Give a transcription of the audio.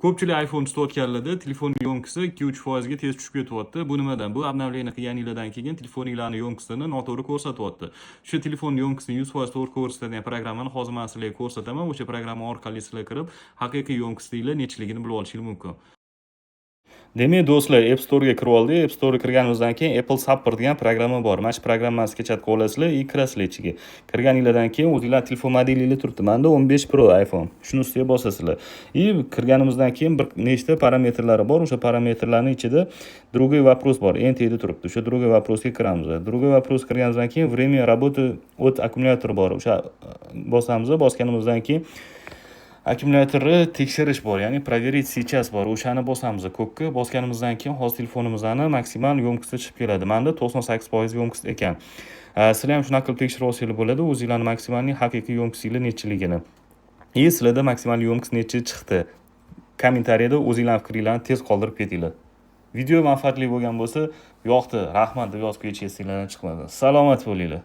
Ko'pchilik iPhone tutayotganlarda telefon ёмкость i 2-3 foizga tez tushib ketyapti. Bu nimadan? Bu обновление qilganinglardan keyin telefoninglarni ёмкость ini noto'g'ri ko'rsatyapti. Shu telefon ёмкость ini 100% to'g'ri ko'rsatadigan programmani hozir men sizlarga ko'rsataman. O'sha programma orqali sizlar kirib, haqiqiy ёмкость inglar nechiligini bilib olishingiz mumkin. Demak, do'stlar, App Store'ga kirib oldik. App Store'ga kirganimizdan keyin Apple Support degan programma bor. Mana shu programmani скачать qilib olasizlar и kirasizlar ichiga. Kirganinglardan keyin o'zinglar telefon modelinglar turibdi. Menda 15 Pro iPhone. Shuni ustiga bosasizlar. И kirganimizdan keyin bir nechta parametrlari bor. O'sha parametrlarning ichida "Другой вопрос" bor. Eng tagida turibdi. O'sha "Другой вопрос" ga kiramiz. "Другой вопрос" kirganimizdan keyin "Время работы от аккумулятора" bor. O'sha bosamiz. Bosganimizdan keyin akkumulyatorni tekshirish bor, ya'ni "Проверить сейчас" bor. O'shani bosamiz ko'kka. Bosganimizdan keyin hozir telefonimizni maksimal ёмкость i chiqib keladi. Menda 98% ёмкость ekan. Sizlar ham shunaqa qilib tekshirib olsanglar bo'ladi o'zinglarni максимальный haqiqiy ёмкость inglar nechiligini. И sizlarda maksimal ёмкость necha chiqdi? Kommentariyada o'zinglarni fikringlarni tez qoldirib ketinglar. Video manfaatli bo'lgan bo'lsa, "Yoqdi, rahmat", deb yozib ketish esinglardan chiqmadi. Salomat bo'linglar.